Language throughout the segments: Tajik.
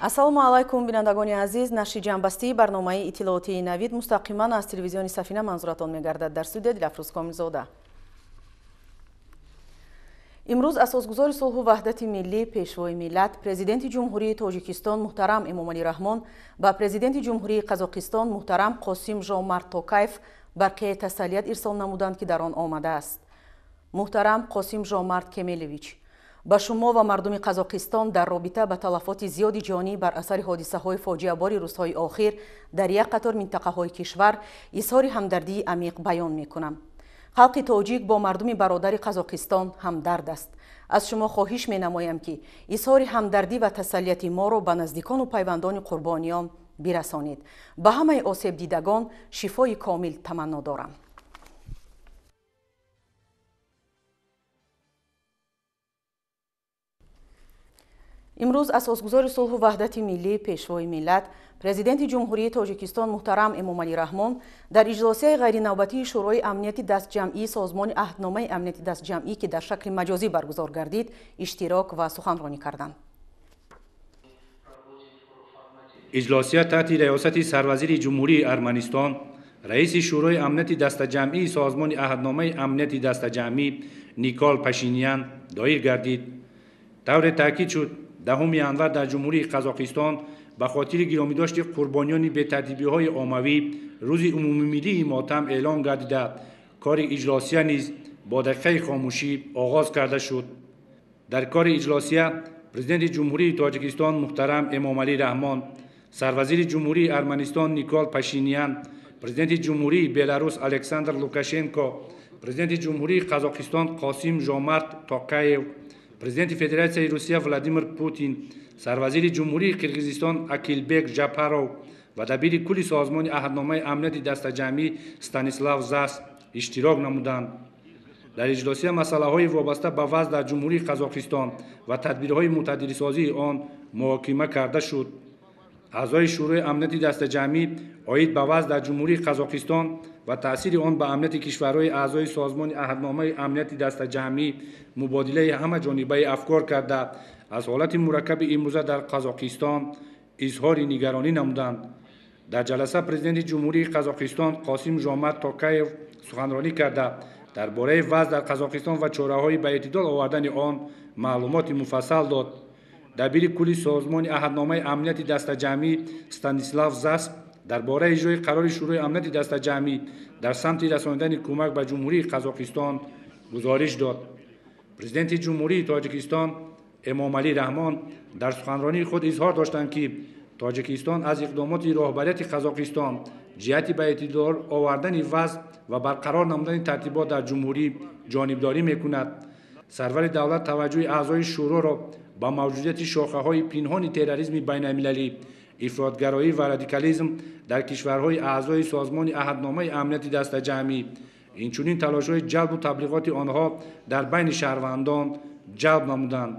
Ассалому алайкум, бинандагони азиз. Нашри ҷамъбастии барномаи иттилоотии Навид мустақиман аз телевизиони Сафина манзуратон мегардад. Дар студия Дилафрӯз Комилзода. Имрӯз асосгузори сулҳу ваҳдати миллӣ, пешвои миллат, президенти Ҷумҳурии Тоҷикистон муҳтарам Эмомалӣ Раҳмон ба президенти Ҷумҳурии Қазоқистон муҳтарам Қосим Жомарт Токаев барқияи тасаллият ирсол намуданд, ки дар он омадааст. Муҳтарам Қосим Жомарт Кемелевич, ба шумо ва мардуми Қазоқистон дар робита ба талафоти зиёди ҷонӣ бар асари ҳодисаҳои фоҷиабори рӯзҳои охир дар як қатор минтақаҳои кишвар изҳори ҳамдардии амиқ баён мекунам. Халқи тоҷик бо мардуми бародари Қазоқистон ҳамдард аст. Аз шумо хоҳиш менамоям, ки изҳори ҳамдардӣ ва тасаллияти моро ба наздикону пайвандони қурбониён бирасонед. Ба ҳамаи осебдидагон шифои комил таманно дорам. Имрӯз асосгузори сулҳу ваҳдати миллӣ, пешвои миллат, президенти Ҷумҳурии Тоҷикистон муҳтарам Эмомалӣ Раҳмон дар иҷлосияи ғайринавбатии Шӯрои амнияти дастҷамъии Созмони аҳдномаи амнияти дастҷамъӣ, ки дар шакли маҷозӣ баргузор гардид, иштирок ва суханронӣ карданд. Иҷлосия таҳти риёсати сарвазири Ҷумҳурии Арманистон, раиси Шӯрои амнияти дастаҷамъии Созмони аҳдномаи амнияти дастаҷамъӣ Никол Пашинян доир гардид. Тавре таъкид шуд, 10 январ дар Ҷумҳурии Қазоқистон ба хотири гиромидошти қурбониёни бетартибиҳои оммавӣ рӯзи умумимиллии мотам эълон гардида, кори иҷлосия низ бо дақиқаи хомӯшӣ оғоз карда шуд. Дар кори иҷлосия президенти Ҷумҳурии Тоҷикистон муҳтарам Эмомалӣ Раҳмон, сарвазири Ҷумҳурии Арманистон Никол Пашинян, президенти Ҷумҳурии Беларус Александр Лукашенко, президенти Ҷумҳурии Қазоқистон Қосим Жомарт Тоқаев, президенти Федератсияи Русия Владимир Путин, сарвазири Ҷумҳурии Қирғизистон Акилбек Жапаров ва дабири кулли Созмони аҳдномаи амнияти дастаҷамъӣ Станислав Зас иштирок намуданд. Дар иҷлосия масъалаҳои вобаста ба вазъ дар Ҷумҳурии Қазоқистон ва тадбирҳои мӯътадилсозии он муҳокима карда шуд. Аъзои Шӯрои амнияти дастаҷамъӣ оид ба вазъ дар Ҷумҳурии Қазоқистон ва таъсири он ба амнияти кишварҳои аъзои Созмони аҳдномаи амнияти дастаҷамъӣ мубодилаи ҳамаҷонибаи афкор карда, аз ҳолати мураккаби имрӯза дар Қазоқистон изҳори нигаронӣ намуданд. Дар ҷаласа президенти Ҷумҳурии Қазоқистон Қосим Жомарт Токаев суханронӣ карда, дар бораи вазъ дар Қазоқистон ва чораҳои ба эътидол овардани он маълумоти муфассал дод. Дабири кулли Созмони аҳдномаи амнияти дастаҷамъӣ Станислав Зас дар бораи иҷрои қарори Шӯрои амнияти дастаҷамъӣ дар самти расонидани кӯмак ба Ҷумҳурии Қазоқистон гузориш дод. Президенти Ҷумҳурии Тоҷикистон Эмомалӣ Раҳмон дар суханронии худ изҳор доштанд, ки Тоҷикистон аз иқдомоти роҳбарияти Қазоқистон ҷиҳати ба эътидол овардани вазъ ва барқарор намудани тартибот дар ҷумҳурӣ ҷонибдорӣ мекунад. Сарвари давлат таваҷҷӯҳи аъзои шӯроро ба мавҷудияти шохаҳои пинҳони терроризми байналмилалӣ, ифротгароӣ ва радикализм дар кишварҳои аъзои Созмони аҳдномаи амнияти дастаҷамъӣ, инчунин талошҳои ҷалбу таблиғоти онҳо дар байни шаҳрвандон ҷалб намуданд.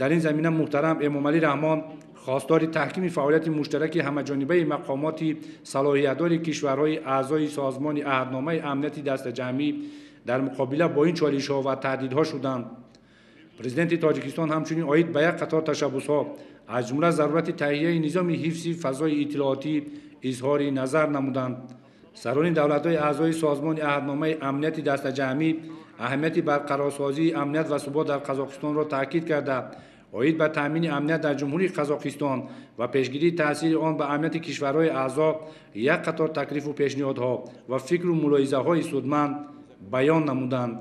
Дар ин замина муҳтарам Эмомалӣ Раҳмон хостори таҳкими фаъолияти муштараки ҳамаҷонибаи мақомоти салоҳиятдори кишварҳои аъзои Созмони аҳдномаи амнияти дастаҷамъӣ дар муқобила бо ин чолишҳо ва таҳдидҳо шуданд. Президенти Тоҷикистон ҳамчунин оид ба як қатор ташаббусҳо, аз ҷумла зарурати таҳияи низоми ҳифзи фазои иттилоотӣ изҳори назар намуданд. Сарони давлатҳои аъзои Созмони аҳдномаи амнияти дастаҷамъӣ аҳамияти барқарорсозии амният ва субот дар Қазоқистонро таъкид карда, оид ба таъмини амният дар Ҷумҳурии Қазоқистон ва пешгирии таъсири он ба амнияти кишварҳои аъзо як қатор таклифу пешниҳодҳо ва фикру мулоҳизаҳои судманд баён намуданд.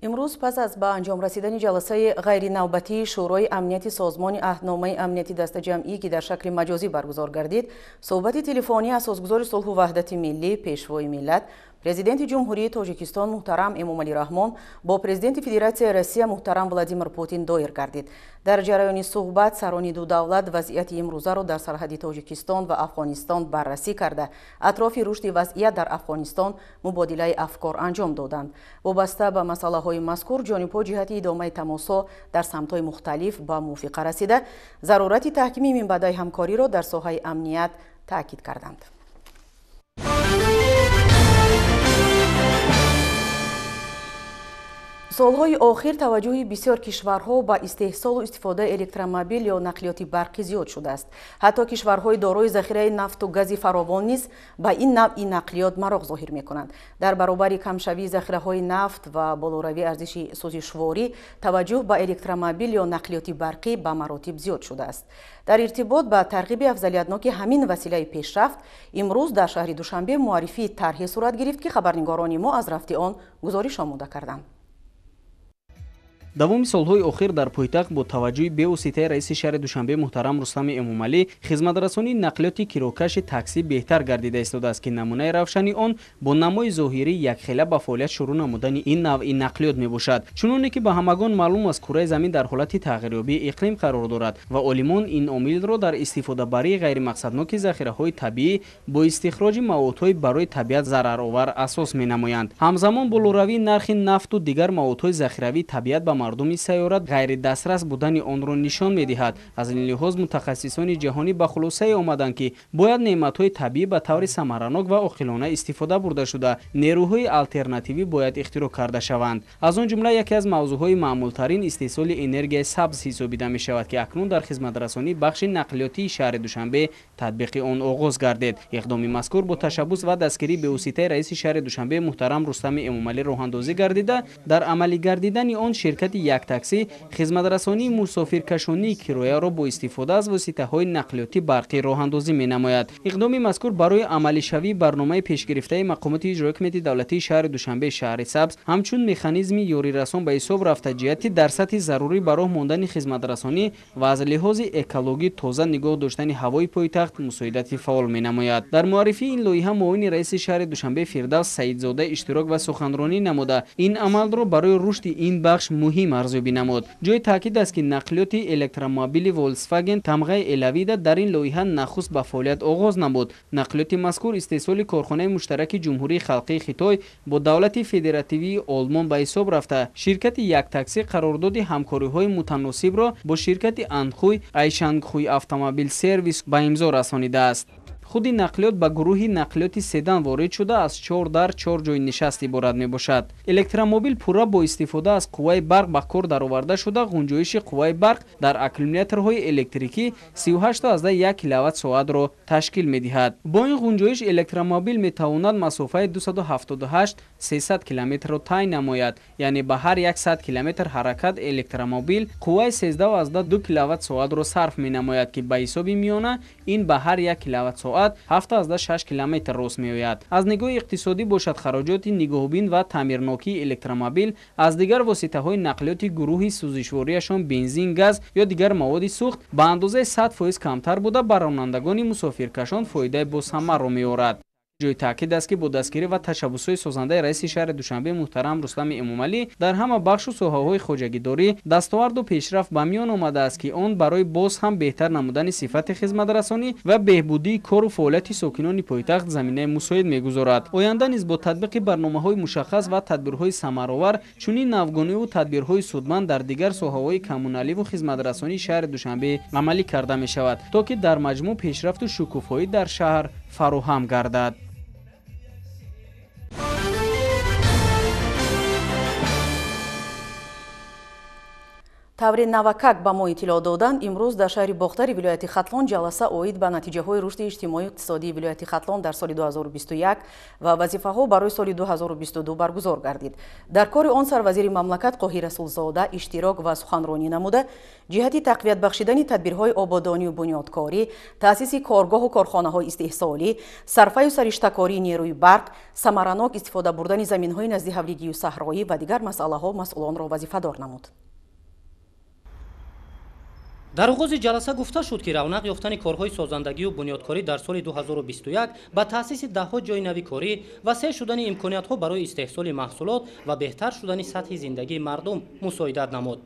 Имрӯз пас аз ба анҷом расидани ҷаласаи ғайринавбатии Шӯрои амнияти Созмони аҳдномаи амнияти дастаҷамъӣ, ки дар шакли маҷозӣ баргузор гардид, суҳбати телефонӣ асосгузори сулҳу ваҳдати миллӣ, пешвои миллат, президенти Ҷумҳурии Тоҷикистон муҳтарам Эмомалӣ Раҳмон бо президенти Федератсияи Россия муҳтарам Владимир Путин доир гардид. Дар ҷараёни суҳбат сарони ду давлат вазъияти имрӯзаро дар сарҳади Тоҷикистон ва Афғонистон баррасӣ карда, атрофи рушди вазъият дар Афғонистон мубодилаи афкор анҷом доданд. Вобаста ба масъалаҳои мазкур ҷонибҳо ҷиҳати идомаи тамосҳо дар самтҳои мухталиф ба мувофиқа расида, зарурати таҳкими минбаъдаи ҳамкориро дар соҳаи амният таъкид карданд. Солҳои охир таваҷҷӯҳи бисёр кишварҳо ба истеҳсолу истифодаи электромобил ё нақлиёти барқӣ зиёд шудааст. Ҳатто кишварҳои дорои захираи нафту гази фаровон низ ба ин навъи нақлиёт мароқ зоҳир мекунанд. Дар баробари камшавии захираҳои нафт ва болоравии арзиши сӯзишворӣ, таваҷҷӯҳ ба электромобил ё нақлиёти барқӣ ба маротиб зиёд шудааст. Дар иртибот ба тарғиби афзалиятноки ҳамин василаи пешрафт, имрӯз дар шаҳри Душанбе муаррифии тарҳе сурат гирифт, ки хабарнигорони мо аз рафти он гузориш омода карданд. Давоми солҳои охир дар пойтахт бо таваҷҷӯҳи бевоситаи раиси шаҳри Душанбе муҳтарам Рустами Эмомалӣ хизматрасонии нақлиёти кирокаши таксӣ беҳтар гардида истодааст, ки намунаи равшани он бо намои зоҳирӣ якхела ба фаъолият шурӯъ намудани ин навъи нақлиёт мебошад. Чуноне ки ба ҳамагон маълум аст, кураи замин дар ҳолати тағйирёбии иқлим қарор дорад ва олимон ин омилро дар истифодабарии ғайримақсадноки захираҳои табиӣ бо истихроҷи маводҳои барои табиат зараровар асос менамоянд. Ҳамзамон болоравии нархи нафту дигар маводҳои захиравии табиат ба мардуми сайёра ғайридастрас будани онро нишон медиҳад. Аз ин лиҳоз мутахассисони ҷаҳонӣ ба хулосае омаданд, ки бояд неъматҳои табиӣ ба таври самаранок ва оқилона истифода бурда шуда, нерӯҳои алтернативӣ бояд ихтироъ карда шаванд. Аз он ҷумла яке аз мавзӯъҳои маъмултарин истеҳсоли энергияи сабз ҳисобида мешавад, ки акнун дар хизматрасонии бахши нақлиётии шаҳри Душанбе татбиқи он оғоз гардид. Иқдоми мазкур бо ташаббус ва дастгирии бевоситаи раиси шаҳри Душанбе муҳтарам Рустами Эмомалӣ роҳандозӣ гардида, дар амалӣ гардидани он ширкати як таксӣ хизматрасонии мусофиркашонии кирояро бо истифода аз воситаҳои нақлиёти барқӣ роҳандозӣ менамояд. Иқдоми мазкур барои амалишавии барномаи пешгирифтаи мақомоти иҷроии ҳукумати давлатии шаҳри Душанбе шаҳри сабз ҳамчун механизми ёрирасон ба ҳисоб рафта, ҷиҳати дар сатҳи зарурӣ ба роҳ мондани хизматрасонӣ ва аз лиҳози экологӣ тоза нигоҳ доштани ҳавои пойтахт мусоидати фаъол менамояд. Дар муаррифии ин лоиҳа муовини раиси шаҳри Душанбе Фирдавс Саидзода иштирок ва суханронӣ намуда, ин амалро барои рушди ин бахш муҳим арзёбӣ намуд. Ҷои таъкид аст, ки нақлиёти электромобили Volkswagen тамғаи Элавида дар ин лоиҳа нахуст ба фаъолият оғоз намуд. Нақлиёти мазкур истеҳсоли корхонаи муштараки Ҷумҳурии Халқии Хитой бо давлати федеративии Олмон ба ҳисоб рафта, ширкати як таксӣ қарордоди ҳамкориҳои мутаносибро бо ширкати Анхуй Айшангхуй Автомобил Сервис ба имзо расонидааст. Худи нақлиёт ба гурӯҳи нақлиёти седан ворид шуда, аз 4 дар 4 ҷойи нишаст иборат мебошад. Электромобил пурра бо истифода аз қувваи барқ ба кор дароварда шуда, ғунҷоиши қувваи барқ дар аккумуляторҳои электрикӣ 38,1 киловатт-соатро ташкил медиҳад. Бо ин ғунҷоиш электромобил метавонад масофаи 278-300 километрро тай намояд, яъне ба ҳар 100 километр ҳаракат электромобил қувваи 13,2 киловатт-соатро сарф менамояд, ки ба ҳисоби миёна ин ба ҳар 1 киловатт-соат 7,6 километр рост меояд. Аз нигоҳи иқтисодӣ бошад, хароҷоти нигоҳубин ва таъмирнокии электромобил аз дигар воситаҳои нақлиёти гурӯҳи сӯзишвориашон бензин, газ ё дигар маводи сӯхт ба андозаи 100% камтар буда, ба ронандагони мусофиркашон фоидаи босамарро меорад. Ҷои таъкид аст, ки бо дастгирӣ ва ташаббусҳои созандаи раиси шаҳри Душанбе муҳтарам Рустами Эмомалӣ дар ҳама бахшу соҳаҳои хоҷагидорӣ дастоварду пешрафт ба миён омадааст, ки он барои боз ҳам беҳтар намудани сифати хизматрасонӣ ва беҳбудии кору фаъолияти сокинони пойтахт заминаи мусоид мегузорад. Оянда низ бо татбиқи барномаҳои мушаххас ва тадбирҳои самаровар чунин навгониву тадбирҳои судманд дар дигар соҳаҳои коммуналиву хизматрасонии шаҳри Душанбе амалӣ карда мешавад, то ки дар маҷмӯъ пешрафту шукуфоӣ дар шаҳр фароҳам гардад. Таври навакак ба мо иттилоъ доданд, имрӯз дар шаҳри Бохтари вилояти Хатлон ҷаласа оид ба натиҷаҳои рушди иҷтимоию иқтисодии вилояти Хатлон дар соли 2021 ва вазифаҳо барои соли 2022 баргузор гардид. Дар кори он сарвазири мамлакат Қоҳир Расулзода иштирок ва суханронӣ намуда, ҷиҳати тақвият бахшидани тадбирҳои ободонию бунёдкорӣ, таъсиси коргоҳу корхонаҳои истеҳсолӣ, сарфаю сариштакории нерӯи барқ, самаранок истифода бурдани заминҳои назди ҳавлигию саҳроӣ ва дигар масъалаҳо масъулонро вазифадор намуд. Дар оғози ҷаласа гуфта шуд, ки равнақ ёфтани корҳои созандагию бунёдкорӣ дар соли 2021 ба таъсиси даҳҳо ҷойи нави корӣ ва сел шудани имкониятҳо барои истеҳсоли маҳсулот ва беҳтар шудани сатҳи зиндагии мардум мусоидат намуд.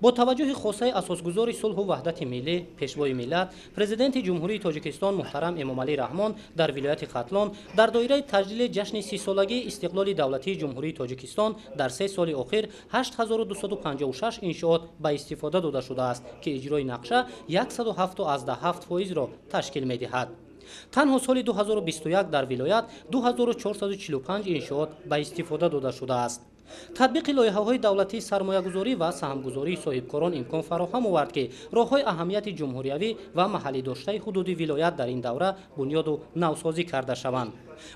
Бо таваҷҷӯҳи хосаи асосгузори сулҳу ваҳдати миллӣ, пешвои миллат, президенти Ҷумҳурии Тоҷикистон муҳтарам Эмомалӣ Раҳмон дар вилояти Хатлон дар доираи таҷлили ҷашни 30-солагии истиқлоли давлатии Ҷумҳурии Тоҷикистон дар 3 соли охир 8256 иншоот ба истифода дода шудааст, ки иҷрои нақша 107,7%-ро ташкил медиҳад. Танҳо соли 2021 дар вилоят 2445 иншоот ба истифода дода шудааст. Татбиқи лоиҳаҳои давлатии сармоягузорӣ ва саҳмгузории соҳибкорон имкон фароҳам овард, ки роҳҳои аҳамияти ҷумҳуриявӣ ва маҳаллӣ доштаи ҳудуди вилоят дар ин давра бунёду навсозӣ карда шаванд.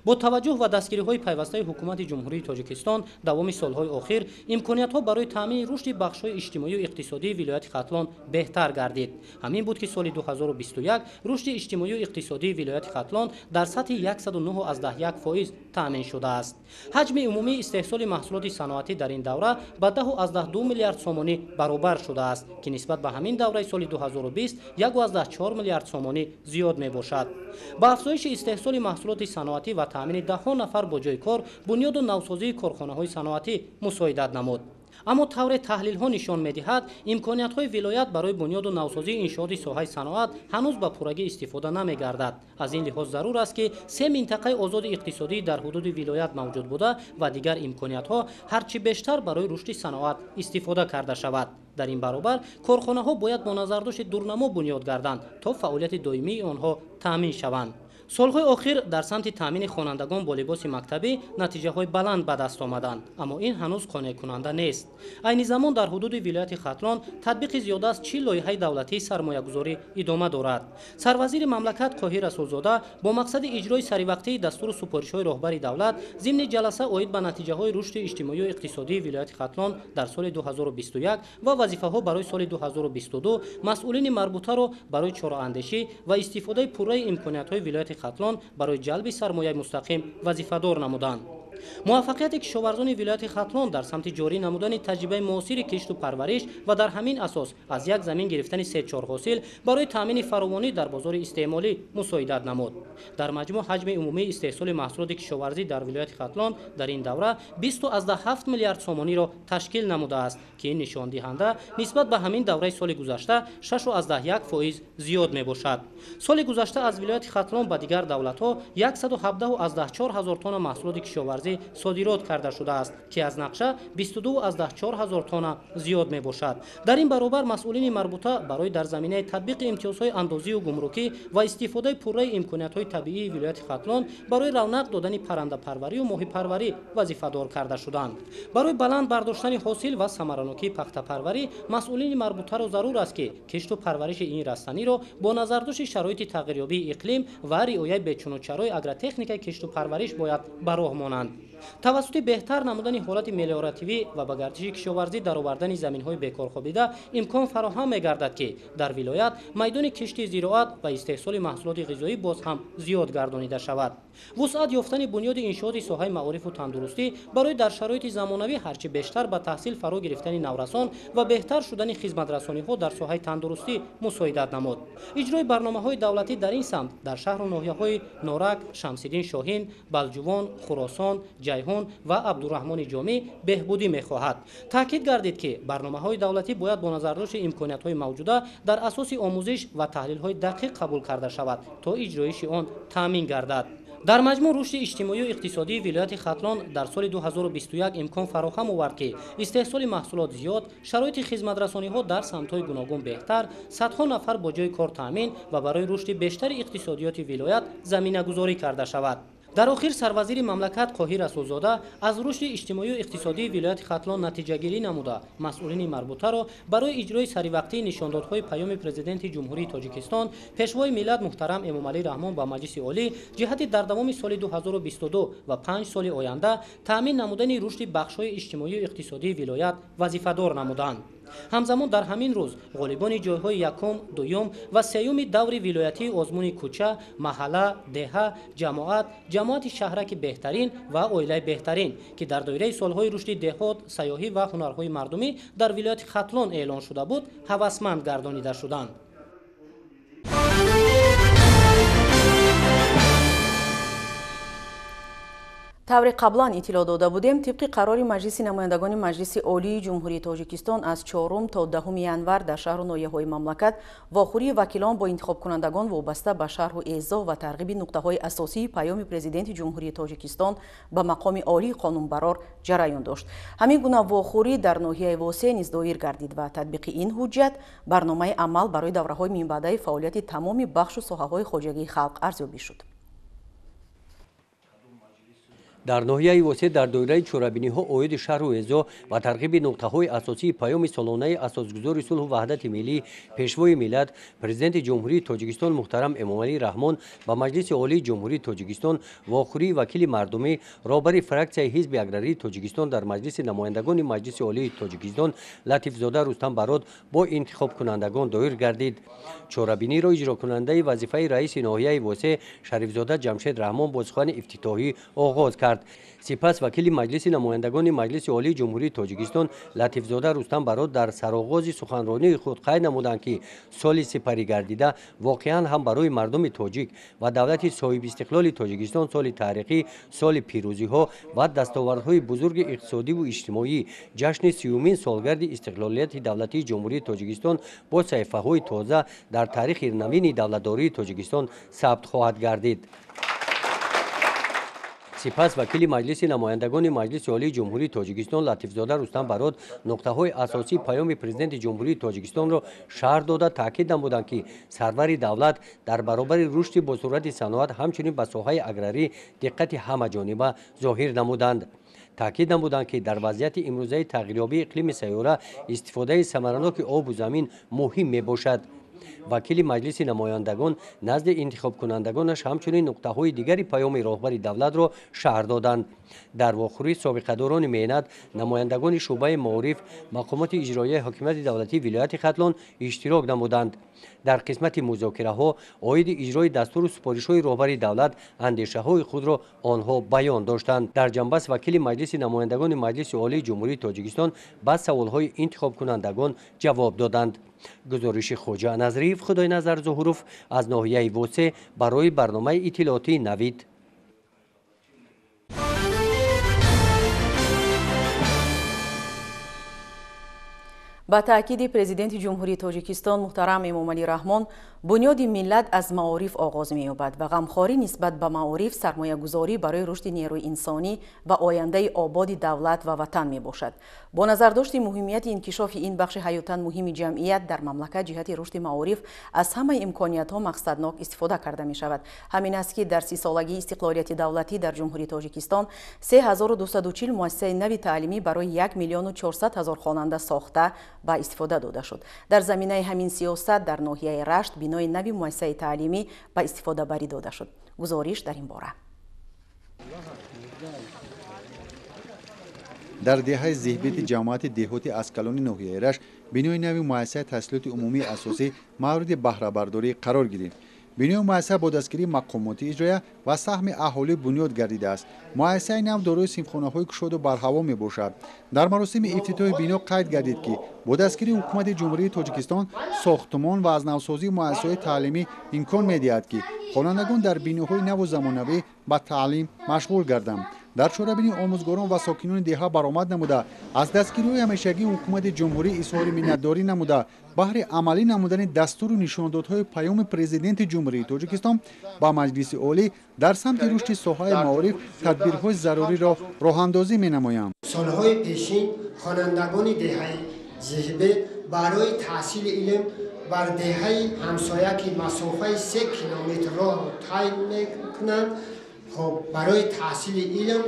Бо таваҷҷӯҳ ва дастгириҳои пайвастаи ҳукумати Ҷумҳурии Тоҷикистон давоми солҳои охир имкониятҳо барои таъмини рушди бахшҳои иҷтимоию иқтисодии вилояти Хатлон беҳтар гардид. Ҳамин буд, ки соли 2021 рушди иҷтимоию иқтисодии вилояти Хатлон дар сатҳи 109,1% таъмин шудааст. Ҳаҷми умумии истеҳсоли маҳсулоти саноатӣ дар ин давра ба 10,2 миллиард сомонӣ баробар шудааст, ки нисбат ба ҳамин давраи соли 2020 1,4 миллиард сомонӣ зиёд мебошад. Ба афзоиши истеҳсоли маҳсулоти саноатӣ ва таъмини даҳҳо нафар бо ҷойи кор, бунёду навсозии корхонаҳои саноатӣ мусоидат намуд. Аммо тавре таҳлилҳо нишон медиҳад, имкониятҳои вилоят барои бунёду навсозии иншооти соҳаи саноат ҳанӯз ба пуррагӣ истифода намегардад. Аз ин лиҳоз зарур аст, ки се минтақаи озоди иқтисодӣ дар ҳудуди вилоят мавҷуд буда ва дигар имкониятҳо ҳарчи бештар барои рушди саноат истифода карда шавад. Дар ин баробар корхонаҳо бояд бо назардошти дурнамо бунёд гарданд, то фаъолияти доимии онҳо таъмин шаванд. Солҳои охир дар самти таъмини хонандагон бо либоси мактабӣ натиҷаҳои баланд ба даст омаданд, аммо ин ҳанӯз қонеъкунанда нест. Айни замон дар ҳудуди вилояти Хатлон татбиқи зиёда аз 40 лоиҳаи давлатии сармоягузорӣ идома дорад. Сарвазири мамлакат Қоҳир Расулзода бо мақсади иҷрои саривақтии дастуру супоришҳои роҳбари давлат зимни ҷаласа оид ба натиҷаҳои рушди иҷтимоию иқтисодии вилояти Хатлон дар соли 2021 ва вазифаҳо барои соли 2022 масъулини марбутаро барои чораандешӣ ва истифодаи пурраи имкониятҳои вилояти Хатлон барои ҷалби сармояи мустақим вазифадор намуданд. Муваффақияти кишоварзони вилояти Хатлон дар самти ҷорӣ намудани таҷрибаи муосири кишту парвариш ва дар ҳамин асос аз як замин гирифтани се-чор ҳосил барои таъмини фаровонӣ дар бозори истеъмолӣ мусоидат намуд. Дар маҷмӯъ ҳаҷми умумии истеҳсоли маҳсулоти кишоварзӣ дар вилояти Хатлон дар ин давра 20,7 миллиард сомониро ташкил намудааст, ки ин нишондиҳанда нисбат ба ҳамин давраи соли гузашта 6,1% зиёд мебошад. Соли гузашта аз вилояти Хатлон ба дигар давлатҳо 117,4 ҳазор тонна маҳсулоти кишоварзӣ содирот карда шудааст, ки аз нақша 22,4 ҳазор тонна зиёд мебошад. Дар ин баробар масъулини марбута барои дар заминаи татбиқи имтиёзҳои андозию гумрукӣ ва истифодаи пурраи имкониятҳои табиии вилояти Хатлон барои равнақ додани паррандапарварию моҳипарварӣ вазифадор карда шуданд. Барои баланд бардоштани ҳосил ва самаранокии пахтапарварӣ масъулини марбутаро зарур аст, ки кишту парвариши ин растаниро бо назардошти шароити тағйирёбии иқлим ва риояи бечунучарои агротехникаи кишту парвариш бояд ба роҳ монанд. Тавассути беҳтар намудани ҳолати мелиоративӣ ва ба гардиши кишоварзӣ даровардани заминҳои бекорхобида имкон фароҳам мегардад, ки дар вилоят майдони кишти зироат ва истеҳсоли маҳсулоти ғизоӣ боз ҳам зиёд гардонида шавад. Вусъат ёфтани бунёди иншооти соҳаи маорифу тандурустӣ барои дар шароити замонавӣ ҳарчи бештар ба таҳсил фаро гирифтани наврасон ва беҳтар шудани хизматрасониҳо дар соҳаи тандурустӣ мусоидат намуд. Иҷрои барномаҳои давлатӣ дар ин самт дар шаҳру ноҳияҳои Норак, Шамсиддин Шоҳин, Балҷувон, Хуросон, Ҷайҳун ва Абдураҳмони Ҷомӣ беҳбудӣ мехоҳад. Таъкид гардид, ки барномаҳои давлатӣ бояд бо назардошти имкониятҳои мавҷуда дар асоси омӯзиш ва таҳлилҳои дақиқ қабул карда шавад, то иҷроиши он таъмин гардад. Дар маҷмӯъ рушди иҷтимоию иқтисодии вилояти Хатлон дар соли 2021 имкон фароҳам овард, ки истеҳсоли маҳсулот зиёд, шароити хизматрасониҳо дар самтҳои гуногун беҳтар, садҳо нафар бо ҷойи кор таъмин ва барои рушди бештари иқтисодиёти вилоят заминагузорӣ карда шавад. Дар охир сарвазири мамлакат Қоҳир Расулзода аз рушди иҷтимоию иқтисодии вилояти Хатлон натиҷагирӣ намуда масъулини марбутаро барои иҷрои саривақтии нишондодҳои паёми Президенти Ҷумҳурии Тоҷикистон, Пешвои миллат муҳтарам Эмомалӣ Раҳмон ба Маҷлиси Олӣ ҷиҳати дар давоми соли 2022 ва 5 соли оянда таъмин намудани рушди бахшҳои иҷтимоию иқтисодии вилоят вазифадор намуданд. Ҳамзамон дар ҳамин рӯз ғолибони ҷойҳои якум, дуюм ва сеюми даври вилоятии озмуни кӯча, маҳалла, деҳа, ҷамоат, ҷамоати шаҳраки беҳтарин ва оилаи беҳтарин, ки дар доираи солҳои рушди деҳот, сайёҳӣ ва ҳунарҳои мардумӣ дар вилояти Хатлон эълон шуда буд, ҳавасманд гардонида шуданд. Тавре қаблан иттилоъ дода будем, тибқи қарори Маҷлиси намояндагони Маҷлиси Олии Ҷумҳурии Тоҷикистон аз 4 то 10 январ дар шаҳру ноҳияҳои мамлакат вохӯрии вакилон бо интихобкунандагон вобаста ба шарҳу эъзоҳ ва тарғиби нуқтаҳои асосии паёми Президенти Ҷумҳурии Тоҷикистон ба мақоми олии қонунбарор ҷараён дошт. Ҳамин гуна вохӯрӣ дар ноҳияи Восеъ низ доир гардид ва татбиқи ин ҳуҷҷат барномаи амал барои давраҳои минбаъдаи фаъолияти тамоми бахшу соҳаҳои хоҷагии халқ арзёбӣ шуд. Дар ноҳияи Восеъ дар доираи чорабиниҳо оиди шаҳру эзо ва тарғиби нуқтаҳои асосии паёми солонаи асосгузори сулҳу ваҳдати миллӣ, Пешвои миллат, Президенти Ҷумҳурии Тоҷикистон муҳтарам Эмомалӣ Раҳмон ба Маҷлиси Олии Ҷумҳурии Тоҷикистон вохӯрии вакили мардумӣ, роҳбари фраксияи Ҳизби Аграрии Тоҷикистон дар Маҷлиси намояндагони Маҷлиси Олии Тоҷикистон Латифзода Рустам Барот бо интихобкунандагон доир гардид. Чорабиниро иҷрокунандаи вазифаи раиси ноҳияи Восеъ Шарифзода Ҷамшед Раҳмон бо сухани ифтитоҳӣ оғоз кард. Сипас вакили Маҷлиси намояндагони Маҷлиси Олии Ҷумҳурии Тоҷикистон Латифзода Рустам Барот дар сароғози суханронии худ қайд намуданд, ки соли сипарӣ гардида воқеан ҳам барои мардуми тоҷик ва давлати соҳибистиқлоли Тоҷикистон соли таърихӣ, соли пирӯзиҳо ва дастовардҳои бузурги иқтисодиву иҷтимоӣ, ҷашни 30-умин солгарди истиқлолияти давлатии Ҷумҳурии Тоҷикистон бо саҳифаҳои тоза дар таърихи навини давлатдории Тоҷикистон сабт хоҳад гардид. Сипас вакили Маҷлиси намояндагони Маҷлиси Олии Ҷумҳурии Тоҷикистон Латифзода Рустам Барот нуқтаҳои асосии паёми Президенти Ҷумҳурии Тоҷикистонро шарҳ дода таъкид намуданд, ки сарвари давлат дар баробари рушди босуръати саноат ҳамчунин ба соҳаи аграрӣ диққати ҳамаҷониба зоҳир намуданд. Таъкид намуданд, ки дар вазъияти имрӯзаи тағйирёбии иқлими сайёра истифодаи самараноки обу замин муҳим мебошад. Вакили Маҷлиси намояндагон назди интихобкунандагонаш ҳамчунин нуқтаҳои дигари паёми роҳбари давлатро шарҳ доданд. Дар вохӯрии собиқадорони меҳнат, намояндагони шӯъбаи маориф, мақомоти иҷроияи ҳокимияти давлатии вилояти Хатлон иштирок намуданд. Дар қисмати музокираҳо оиди иҷрои дастуру супоришҳои роҳбари давлат андешаҳои худро онҳо баён доштанд. Дар ҷанбаст вакили Маҷлиси намояндагони Маҷлиси Олии Ҷумҳурии Тоҷикистон ба саволҳои интихобкунандагон ҷавоб доданд. Гузориши Хоҷа Назриев, Худойназар Зуҳуров аз ноҳияи Восеъ барои барномаи иттилоотии Навид. Ба таъкиди Президенти Ҷумҳурии Тоҷикистон муҳтарам Эмомалӣ Раҳмон, бунёди миллат аз маориф оғоз меёбад ва ғамхорӣ нисбат ба маориф сармоягузорӣ барои рушди нерӯи инсонӣ ва ояндаи ободи давлат ва ватан мебошад. Бо назардошти муҳимияти инкишофи ин бахши ҳаётан муҳими ҷамъият дар мамлакат ҷиҳати рушди маориф аз ҳамаи имкониятҳо мақсаднок истифода карда мешавад. Ҳамин аст, ки дар 30-солагии истиқлолияти давлатӣ дар Ҷумҳурии Тоҷикистон 3240 муассисаи нави таълимӣ барои 1 400 000 хонанда сохта ба истифода дода шуд. Дар заминаи ҳамин сиёсат дар ноҳияи Рашт бинои нави муассисаи таълимӣ ба истифодабарӣ дода шуд. Гузориш дар ин бора. Дар деҳаи Зеҳбети ҷамоати деҳоти Аскалони ноҳияи Рашт бинои нави муассисаи таҳсилоти умумии асосӣ мавриди баҳрабардорӣ қарор гирифт. Бинои муассиса бо дастгирии мақомоти иҷроия ва саҳми аҳолӣ бунёд гардидааст. Муассисаи нав дорои синфхонаҳои кушоду барҳаво мебошад. Дар маросими ифтитоҳи бино қайд гардид, ки бо дастгирии ҳукумати Ҷумҳурии Тоҷикистон сохтмон ва аз навсозии муассисаҳои таълимӣ имкон медиҳад, ки хонандагон дар биноҳои наву замонавӣ ба таълим машғул гарданд. Дар чорабинии омӯзгорон ва сокинони деҳа баромад намуда, аз дастгириҳои ҳамешагии ҳукумати ҷумҳурӣ изҳори миннатдорӣ намуда, баҳри амалӣ намудани дастуру нишондодҳои паёми Президенти Ҷумҳурии Тоҷикистон ба Маҷлиси Олӣ дар самти рушди соҳаи маориф тадбирҳои заруриро роҳандозӣ менамоянд. Солҳои пешин хонандагони деҳаи Зеҳбе барои таҳсили илм бар деҳаи ҳамсоя, ки масофаи 3 километр роҳро тай мекунанд, барои таҳсили илм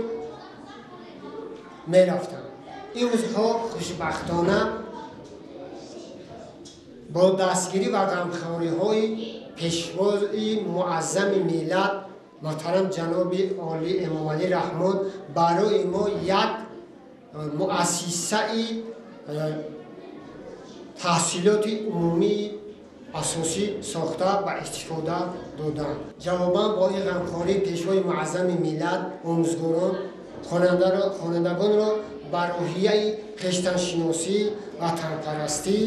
мерафтанд. Имрӯзҳо хушбахтона бо дастгирӣ ва ғамхориҳои пешвои муаззами миллат муҳтарам ҷаноби олӣ Эмомалӣ Раҳмон барои мо як муассисаи таҳсилоти умумии асосӣ сохта ба истифода доданд. Ҷавобан бо ин ғамхории пешвои муаззами миллат омӯзгорон хонандагонро ба рӯҳияи хештаншиносӣ ва ватанпарастӣ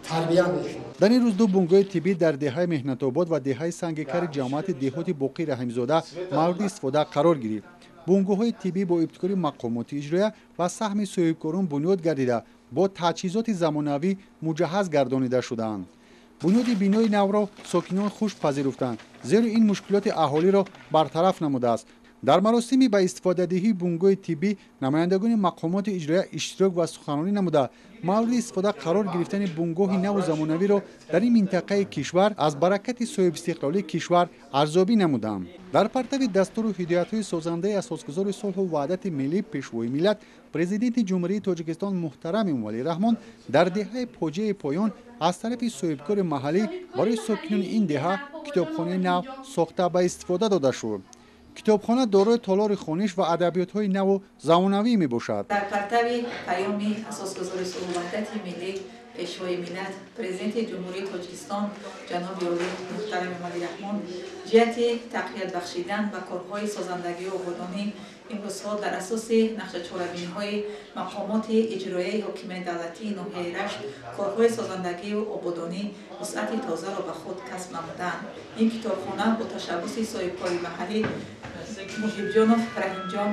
тарбия мекунанд. Дар ин рӯз ду бунгоҳи тиббӣ дар деҳаи Меҳнатобод ва деҳаи Сангикари ҷамоати деҳоти Боқӣ Раҳимзода мавриди истифода қарор гирифт. Бунгоҳҳои тиббӣ бо ибтикори мақомоти иҷроия ва саҳми соҳибкорон бунёд гардида, бо таҷҳизоти замонавӣ муҷаҳҳаз гардонида шудаанд. Бунёди бинои навро сокинон хуш пазируфтанд, зеро ин мушкилоти аҳолиро бартараф намудааст. Дар маросими ба истифодадиҳии бунгоҳи тиббӣ намояндагони мақомоти иҷроия иштирок ва суханронӣ намуда, мавриди истифода қарор гирифтани бунгоҳи наву замонавиро дар ин минтақаи кишвар аз баракати соҳибистиқлолии кишвар арзёбӣ намуданд. Дар партави дастуру ҳидоятҳои созандаи асосгузори сулҳу ваҳдати миллӣ, Пешвои миллат, Президенти Ҷумҳурии Тоҷикистон муҳтарам Эмомалӣ Раҳмон дар деҳаи Поҷаи Поён аз тарафи соҳибкори маҳаллӣ барои сокинони ин деҳа китобхонаи нав сохта ба истифода дода шуд. Китобхона дорои толори хониш ва адабиётҳои наву замонавӣ мебошад. Дар партави паёми асосгузори сулҳу ваҳдати миллӣ, Пешвои миллат, Президенти Ҷумҳурии Тоҷикистон ҷаноби олӣ муҳтарам Эмомалӣ Раҳмон ҷиҳати тақвият бахшидан ба корҳои созандагию ободонӣ имрӯзҳо дар асоси нақшачорабиниҳои мақомоти иҷроияи ҳокимияти давлатии ноҳияи Рашт корҳои созандагию ободонӣ вусъати тозаро ба худ касб намуданд. Ин китобхона бо ташаббуси соҳибкори маҳаллӣ Муҳибҷонов Раҳимҷон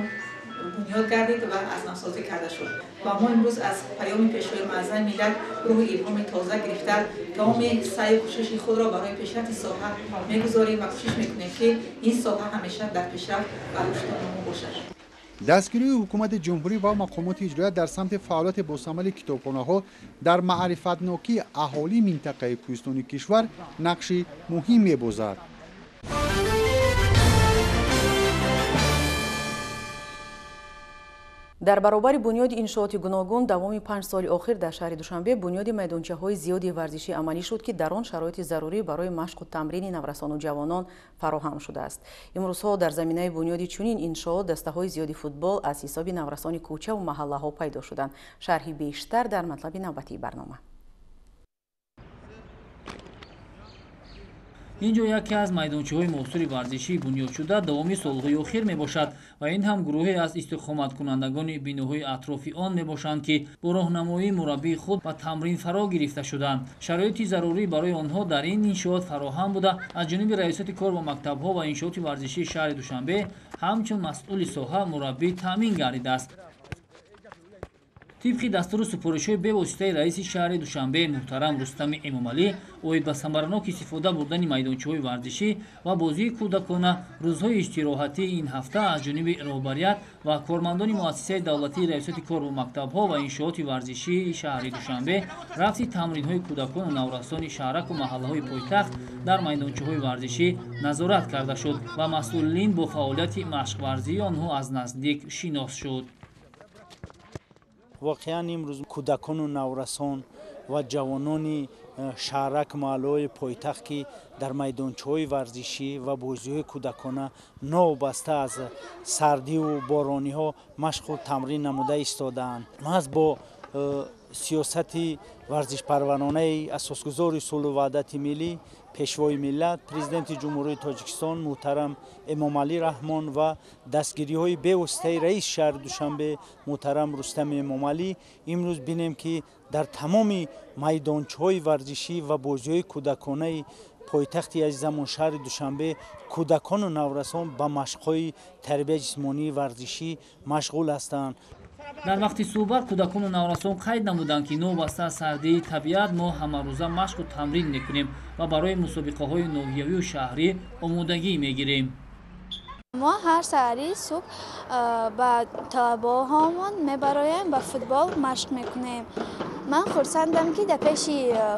бунёд гардид ва аз навсозӣ карда шуд. Ва мо имрӯз аз паёми Пешвои муаззами миллат рӯҳи илҳоми тоза гирифта тамоми саъю кӯшиши худро барои пешрафти соҳа мегузорем ва кӯшиш мекунем, ки ин соҳа ҳамеша дар пешрафт ва рушду нумӯ бошад. Дастгирии ҳукумати ҷумҳурӣ ва мақомоти иҷроия дар самти фаъолияти босамари китобхонаҳо дар маърифатнокии аҳолии минтақаи кӯҳистони кишвар нақши муҳим мебозад. Дар баробари бунёди иншооти гуногун давоми 5 соли охир дар шаҳри Душанбе бунёди майдончаҳои зиёди варзишӣ амалӣ шуд, ки дар он шароити зарурӣ барои машқу тамрини наврасону ҷавонон фароҳам шудааст. Имрӯзҳо дар заминаи бунёди чунин иншоот дастаҳои зиёди футбол аз ҳисоби наврасони кӯчаву маҳаллаҳо пайдо шуданд. Шарҳи бештар дар матлаби навбатии барнома. Ин ҷо яке аз майдончаҳои муосири варзишӣ бунёдшуда давоми солҳои охир мебошад ва ин ҳам гурӯҳе аз истиқоматкунандагони биноҳои атрофи он мебошанд, ки бо роҳнамоии мураббии худ ба тамрин фаро гирифта шуданд. Шароити зарурӣ барои онҳо дар ин иншоот фароҳам буда, аз ҷониби раёсати кор бо мактабҳо ва иншооти варзишии шаҳри Душанбе ҳамчун масъули соҳа мураббӣ таъмин гардидааст. Тибқи дастуру супоришҳои бевоситаи раиси шаҳри Душанбе муҳтарам Рустами Эмомалӣ оид ба самаранок истифода бурдани майдончаҳои варзишӣ ва бозии кӯдакона, рӯзҳои истироҳатии ин ҳафта аз ҷониби роҳбарият ва кормандони муассисаи давлатии раёсати кор бо мактабҳо ва иншооти варзишии шаҳри Душанбе рафти тамринҳои кӯдакону наврасони шаҳраку маҳаллаҳои пойтахт дар майдончаҳои варзишӣ назорат карда шуд ва масъулин бо фаъолияти машқварзии онҳо аз наздик шинос шуд. Воқеан имрӯз кӯдакону наврасон ва ҷавонони шаҳрак маҳаллаҳои пойтахт, ки дар майдончаҳои варзишӣ ва бозиҳои кӯдакона новобаста аз сардиву борониҳо машқу тамрин намуда истодаанд. Маҳз бо сиёсати варзишпарваронаи асосгузори сулҳу ваҳдати миллӣ, Пешвои миллат, Президенти Ҷумҳурии Тоҷикистон муҳтарам Эмомалӣ Раҳмон ва дастгириҳои бевоситаи раиси шаҳри Душанбе муҳтарам Рустами Эмомалӣ имрӯз бинем, ки дар тамоми майдончаҳои варзишӣ ва бозиҳои кӯдаконаи пойтахти азизамон шаҳри Душанбе кӯдакону наврасон ба машқҳои тарбияи ҷисмонии варзишӣ машғул ҳастанд. Дар вақти суҳбат кӯдакону наврасон қайд намуданд, ки новобаста аз сардии табиат мо ҳамарӯза машқу тамрин мекунем ва барои мусобиқаҳои ноҳиявию шаҳрӣ омодагӣ мегирем. Мо ҳар саҳари субҳ ба талабаҳомон мебароем, ба футбол машқ мекунем. Ман хурсандам, ки дар пеши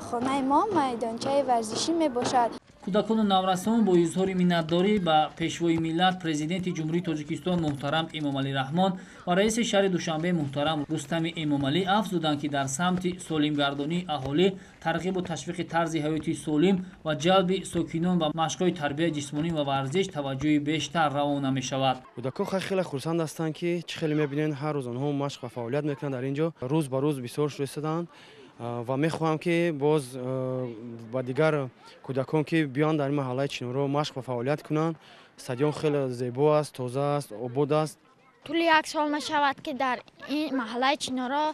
хонаи мо майдончаи варзишӣ мебошад. Кӯдакону наврасон бо изҳори миннатдорӣ ба Пешвои миллат, Президенти Ҷумҳурии Тоҷикистон муҳтарам Эмомалӣ Раҳмон ва раиси шаҳри Душанбе муҳтарам Рустами Эмомалӣ афзуданд, ки дар самти солимгардонии аҳолӣ, тарғибу ташвиқи тарзи ҳаёти солим ва ҷалби сокинон ба машқҳои тарбияи ҷисмонӣ ва варзиш таваҷҷӯҳи бештар равона мешавад. Кӯдакон хеле хурсанд ҳастанд, ки чӣ хеле мебинед, ҳар рӯз онҳо машқ ва фаъолият мекунанд дар ин ҷо. Рӯз ба рӯз бисёр шуда истодаанд ва мехоҳам, ки боз ба дигар кӯдакон, ки биёнд дар ин маҳаллаи Чиноро машқ ва фаъолият кунанд. Стадион хеле зебо аст, тоза аст, обод аст. Тӯли як сол мешавад, ки дар ин маҳаллаи Чиноро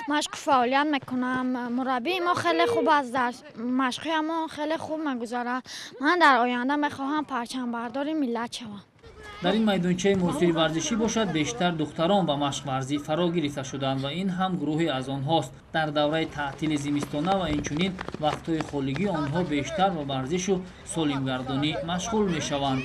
машқу фаъолият мекунам. Мураббии мо хеле хуб аст, дар машқҳоямон хеле хуб мегузарад. Ман дар оянда мехоҳам парчамбардори миллат шавам. Дар ин майдончаи муосири варзишӣ бошад, бештар духтарон ба машқварзӣ фаро гирифта шуданд ва ин ҳам гурӯҳе аз онҳост. Дар давраи таътили зимистона ва инчунин вақтҳои холигӣ онҳо бештар ба варзишу солимгардонӣ машғул мешаванд.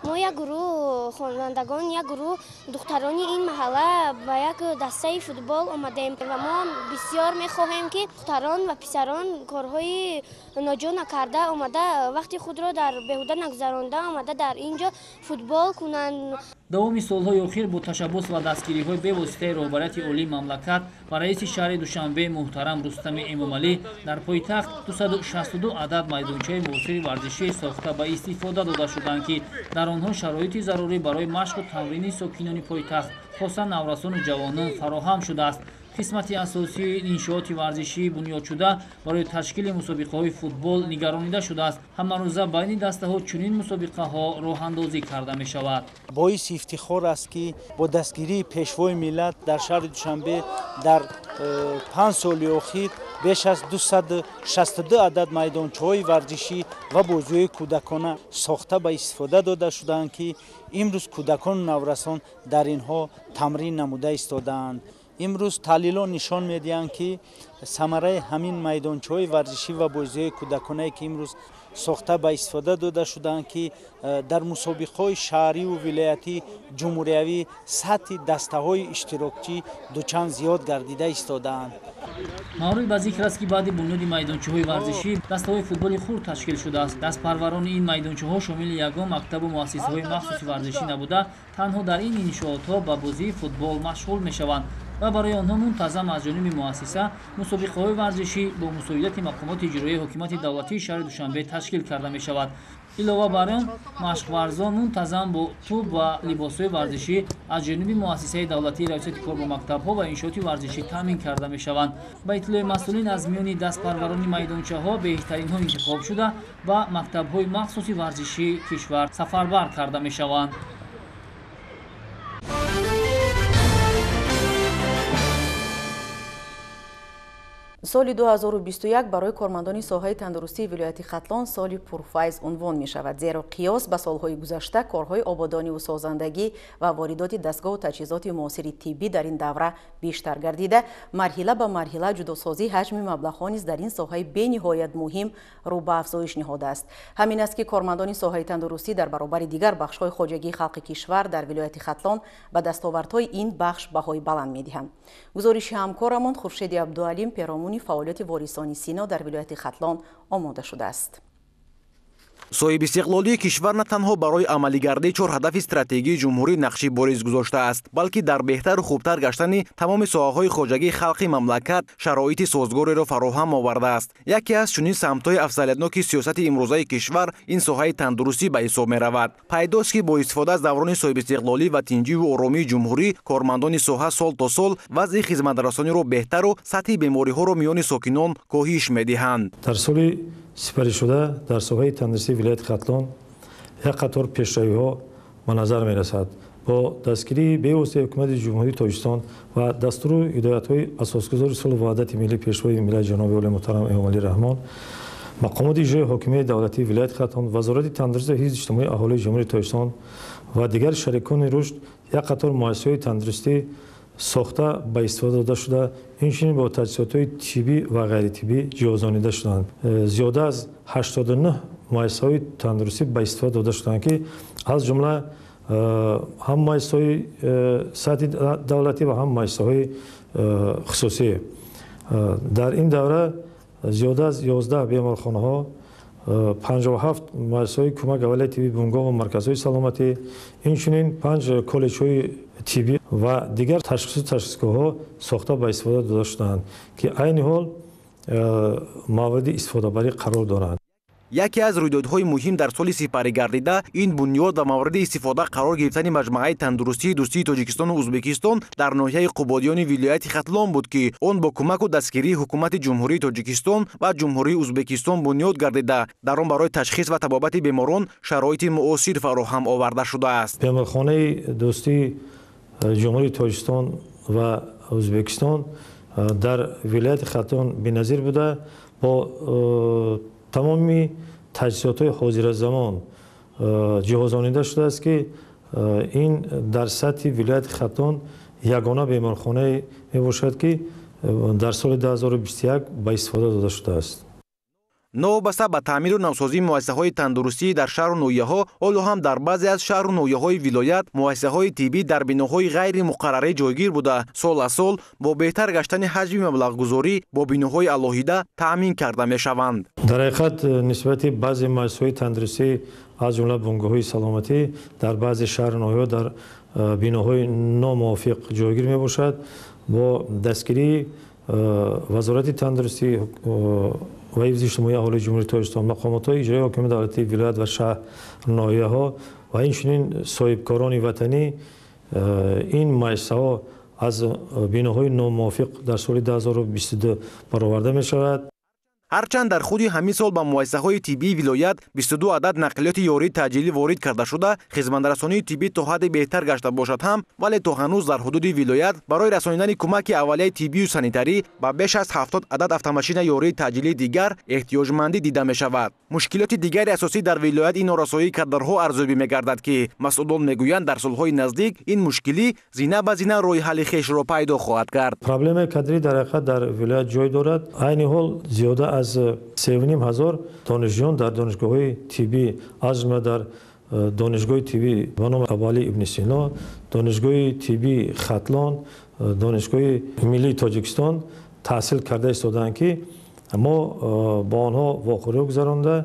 Мо як гурӯҳ хонандагон, як гурӯҳ духтарони ин маҳалла ба як дастаи футбол омадем ва мо бисёр мехоҳем, ки духтарон ва писарон корҳои ноҷо накарда омада, вақти худро дар беҳуда нагузаронда омада дар ин ҷо футбол кунанд. Давоми солҳои охир бо ташаббус ва дастгириҳои бевоситаи роҳбарияти олии мамлакат ва раиси шаҳри Душанбе муҳтарам Рустами Эмомалӣ дар пойтахт 262 адад майдончаи муосири варзишӣ сохта ба истифода дода шуданд, ки дар онҳо шароити зарурӣ барои машқу тамрини сокинони пойтахт, хоса наврасону ҷавонон фароҳам шудааст. Қисмати асосии иншооти варзишӣ бунёдшуда барои ташкили мусобиқаҳои футбол нигаронида шудааст. Ҳамарӯза байни дастаҳо чунин мусобиқаҳо роҳандозӣ карда мешавад. Боиси ифтихор аст, ки бо дастгирии Пешвои миллат дар шаҳри Душанбе дар 5 соли охир беш аз 262 адад майдончаҳои варзишӣ ва бозиҳои кӯдакона сохта ба истифода дода шудаанд, ки имрӯз кӯдакону наврасон дар инҳо тамрин намуда истодаанд. Имрӯз таҳлилҳо нишон медиҳанд, ки самараи ҳамин майдончаҳои варзишӣ ва бозиҳои кӯдаконае, ки имрӯз сохта ба истифода дода шудаанд, ки дар мусобиқаҳои шаҳриву вилоятӣ, ҷумҳуриявӣ сатҳи дастаҳои иштирокчӣ дучанд зиёд гардида истодаанд. Маврид ба зикр аст, ки баъди бунёди майдончаҳои варзишӣ дастаҳои футболи хурд ташкил шудааст. Дастпарварони ин майдончаҳо шомили ягон мактабу муассисаҳои махсуси варзишӣ набуда, танҳо дар ин иншоотҳо ба бозии футбол машғул мешаванд ва барои онҳо мунтазам аз ҷониби муассиса мусобиқаҳои варзишӣ бо мусоидати мақомоти иҷроияи ҳокимияти давлатии шаҳри Душанбе ташкил карда мешавад. Илова бар он, машқварзон мунтазам бо тӯб ва либосҳои варзишӣ аз ҷониби муассисаи давлатии раёсати кор бо мактабҳо ва иншооти варзишӣ таъмин карда мешаванд. Ба иттилои масъулин, аз миёни дастпарварони майдончаҳо беҳтаринҳо интихоб шуда ба мактабҳои махсуси варзишии кишвар сафарбар карда мешаванд. Соли 2021 барои кормандони соҳаи тандурустии вилояти Хатлон соли пурфайз унвон мешавад, зеро қиёс ба солҳои гузашта корҳои ободониву созандагӣ ва воридоти дастгоҳу таҷҳизоти муосири тиббӣ дар ин давра бештар гардида, марҳила ба марҳила ҷудосозии ҳаҷми маблағҳо низ дар ин соҳаи бениҳоят муҳим рӯ ба афзоиш ниҳодааст. Ҳамин аст, ки кормандони соҳаи тандурустӣ дар баробари дигар бахшҳои хоҷагии халқи кишвар дар вилояти Хатлон ба дастовардҳои ин бахш баҳои баланд медиҳанд. Гузориши ҳамкорамон Хуршеди Абдуалим перомуни фаъолияти ворисони Сино дар вилояти Хатлон омода шудааст. Соҳибистиқлолии кишвар на танҳо барои амалигардии чор ҳадафи стратегии ҷумҳурӣ нақши бориз гузоштааст, балки дар беҳтару хубтар гаштани тамоми соҳаҳои хоҷагии халқи мамлакат шароити созгореро фароҳам овардааст. Яке аз чунин самтҳои афзалиятноки сиёсати имрӯзаи кишвар ин соҳаи тандурустӣ ба ҳисоб меравад. Пайдост, ки бо истифода аз даврони соҳибистиқлолӣ ва тинҷиву оромии ҷумҳурӣ кормандони соҳа сол то сол вазъи хизматрасониро беҳтару сатҳи бемориҳоро миёни сокинон коҳиш медиҳанд. Дар соли сипаришуда дар соҳаи тандурустии вилояти Хатлон як қатор пешравиҳо ба назар мерасад. Бо дастгирии бевоситаи ҳукумати Ҷумҳурии Тоҷикистон ва дастуру ҳидоятҳои асосгузори сулҳу ваҳдати миллӣ, Пешвои миллат ҷаноби олии муҳтарам Эмомалӣ Раҳмон, мақомоти иҷроии ҳокимияти давлатии вилояти Хатлон, Вазорати тандурустӣ ва ҳифзи иҷтимоии аҳолии Ҷумҳурии Тоҷикистон ва дигар шарикони рушд як қатор муассисаҳои тандурустӣ сохта ба истифода дода шуда, инчунин бо таҷҳизотҳои тиббӣ ва ғайритиббӣ ҷиҳозонида шуданд. Зиёда аз 89 муассисаҳои тандурустӣ ба истифода дода шуданд, ки аз ҷумла ҳам муассисаҳои сатҳи давлатӣ ва ҳам муассисаҳои хусусӣ. Дар ин давра зиёда аз 11 беморхонаҳо, 57 муассисаҳои кӯмак аввалияи тиббӣ, бунгоҳ ва марказҳои саломатӣ, инчунин 5 коллеҷҳои тиббӣ ва дигар ташхису ташхисгоҳҳо сохта ба истифода дода шудаанд, ки айни ҳол мавриди истифодабарӣ қарор доранд. Яке аз рӯйдодҳои муҳим дар соли сипаригардида ин бунёд ва мавриди истифода қарор гирифтани маҷмӯаи тандурустии дӯстии Тоҷикистону Ӯзбекистон дар ноҳияи Қубодиёни вилояти Хатлон буд, ки он бо кӯмаку дастгирии ҳукумати Ҷумҳурии Тоҷикистон ва Ҷумҳурии Ӯзбекистон бунёд гардида, дар он барои ташхис ва табобати беморон шароити муосир фароҳам оварда шудааст. Беморхонаи дӯстии Ҷумҳурии Тоҷикистон ва Ӯзбекистон дар вилояти Хатлон беназир буда, бо тамоми таҷҳизотҳои ҳозиразамон ҷиҳозонида шудааст, ки ин дар сатҳи вилояти Хатлон ягона беморхонае мебошад, ки дар соли 2021 ба истифода дода шудааст. Новобаста ба таъмиру навсозии муассисаҳои тандурустӣ дар шаҳру ноҳияҳо, ҳоло ҳам дар баъзе аз шаҳру ноҳияҳои вилоят муассисаҳои тиббӣ дар биноҳои ғайримуқаррарӣ ҷойгир буда, сол аз сол бо беҳтар гаштани ҳаҷми маблағгузорӣ бо биноҳои алоҳида таъмин карда мешаванд. Дар ҳақиқат нисбати баъзе муассисаҳои тандурустӣ аз ҷумла бунгоҳҳои саломатӣ дар баъзе шаҳру ноҳияҳо дар биноҳои номувофиқ ҷойгир мебошад. Бо дастгирии Вазорати тандурустӣ ва ҳифзи иҷтимоии аҳолии Ҷумҳурии Тоҷикистон, мақомотҳои иҷроии ҳокимияти давлатии вилоят ва шаҳр ноҳияҳо ва инчунин соҳибкорони ватанӣ ин муассисаҳо аз биноҳои номувофиқ дар соли 2022 бароварда мешавад. Ҳарчанд дар худи ҳамин сол ба муассисаҳои тиббии вилоят 22 адад нақлиёти ёрии таъҷилӣ ворид карда шуда, хизматрасонии тиббӣ то ҳадде беҳтар гашта бошад ҳам, вале то ҳанӯз дар ҳудуди вилоят барои расонидани кӯмаки аввалияи тиббию санитарӣ ба беш аз 70 адад автомашина ёрии таъҷилии дигар эҳтиёҷмандӣ дида мешавад. Мушкилоти дигари асосӣ дар вилоят ин норасоии кадрҳо арзёбӣ мегардад, ки масъулон мегӯянд дар солҳои наздик ин мушкилӣ зина ба зина роҳи ҳалли хешро пайдо хоҳад кард. Проблемаи кадрӣ дар ҳақиқат дар вилоят ҷой дорад. Айни ҳол зиёда аз 3,5 ҳазор донишҷӯён дар донишгоҳҳои тиббӣ, аз ҷумла дар донишгоҳи тиббӣ ба номи Абуалӣ ибни Сино, донишгоҳи тиббии Хатлон, донишгоҳи миллии Тоҷикистон таҳсил карда истодаанд, ки мо бо онҳо вохӯриҳо гузаронда,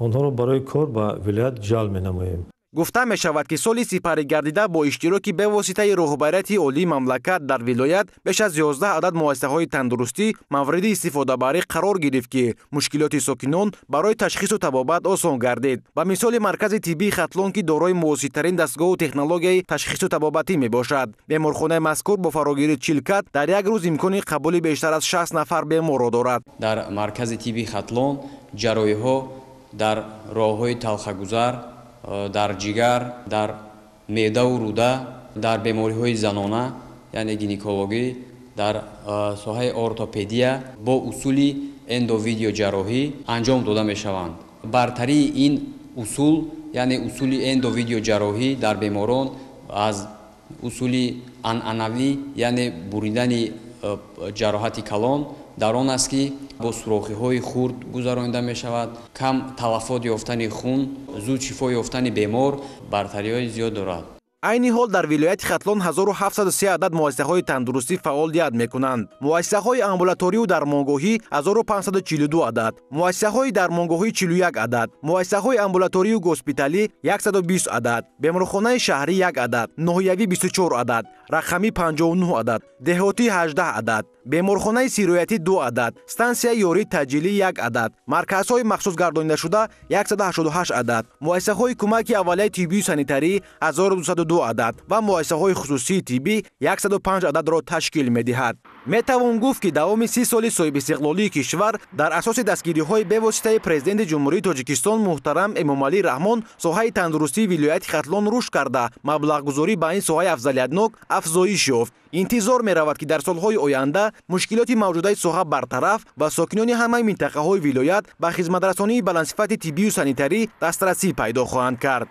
онҳоро барои кор ба вилоят ҷалб менамоем. Гуфта мешавад, ки соли сипаригардида бо иштироки бевоситаи роҳбарияти олии мамлакат дар вилоят беш аз 11 адад муассисаҳои тандурустӣ мавриди истифодабарӣ қарор гирифт, ки мушкилоти сокинон барои ташхису табобат осон гардид. Ба мисоли маркази тиббии Хатлон, ки дорои муосиртарин дастгоҳу технологияи ташхису табобатӣ мебошад. Беморхонаи мазкур бо фарогирии 40 кат дар як рӯз имкони қабули бештар аз 60 нафар беморро дорад. Дар маркази тиббии Хатлон ҷарроҳиҳо дар роҳҳои талхагузар, дар ҷигар, дар меъдаву руда, дар бемориҳои занона, яъне гинекологӣ, дар соҳаи ортопедия бо усули эндовидеоҷарроҳӣ анҷом дода мешаванд. Бартарии ин усул, яъне усули эндовидеоҷарроҳӣ дар беморон аз усули анъанавӣ, яъне буридани ҷароҳати калон, дар он аст, ки бо сурохиҳои хурд гузаронида мешавад, кам талафот ёфтани хун, зуд шифо ёфтани бемор бартариҳои зиёд дорад. Айни ҳол дар вилояти Хатлон 1703 адад муассисаҳои тандурустӣ фаъолият мекунанд. Муассисаҳои амбулаторию дармонгоҳӣ 1542 адад, муассисаҳои дармонгоҳӣ 41 адад, муассисаҳои амбулаторию госпиталӣ 120 адад, беморхонаи шаҳрӣ 1 адад, ноҳиявӣ 24 адад, рақамӣ 59 адад, деҳотӣ 18 адад, беморхонаи сироятӣ 2 адад, стансияи ёрии таъҷилӣ 1 адад, марказҳои махсус гардонидашуда 188 адад, муассисаҳои кӯмаки аввалияи тиббию санитарӣ 1202 адад ва муассисаҳои хусусии тиббӣ 105 ададро ташкил медиҳад. Метавон гуфт, ки давоми 30 соли соҳибистиқлолии кишвар дар асоси дастгириҳои бевоситаи Президенти Ҷумҳурии Тоҷикистон муҳтарам Эмомалӣ Раҳмон соҳаи тандурустии вилояти Хатлон рушд карда, маблағгузорӣ ба ин соҳаи афзалиятнок афзоиш ёфт. Интизор меравад, ки дар солҳои оянда мушкилоти мавҷудаи соҳа бартараф ва сокинони ҳамаи минтақаҳои вилоят ба хизматрасонии баландсифати тиббию санитарӣ дастрасӣ пайдо хоҳанд кард.